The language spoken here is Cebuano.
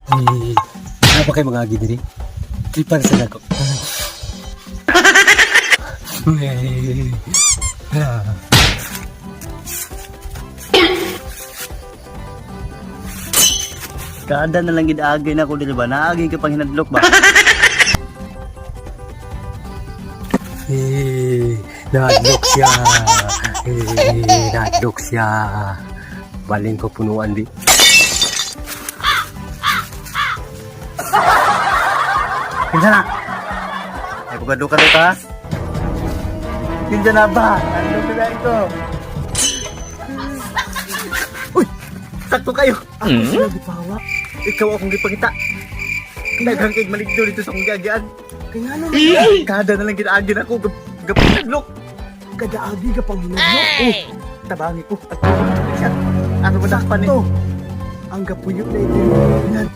Eh, naa ba kay mga agi diri? Tripan sa dako. Eh, ah. Kada na lang gid agay na ko diri ba? Naagi ka pang hinadlok ba? Eh, nahadlok siya. Eh, nahadlok siya. Balin ko punuan di. Kinsa na? Ay kung ka ka. Kinsa na ba? Nandun ka na ito. Uy! Sakto kayo! Ako sila gipawa. Ikaw akong gipangita. Daghang kay maligdo dito sa akong giagian. Kaya nga naman, Kada na lang ginaagi na ako. Gapinadlok. kada agi ka pang hinadlok. Oh, tabangi ko. At siya. Ano ba dakpan eh? Sakto. Ang gapuyo na ito.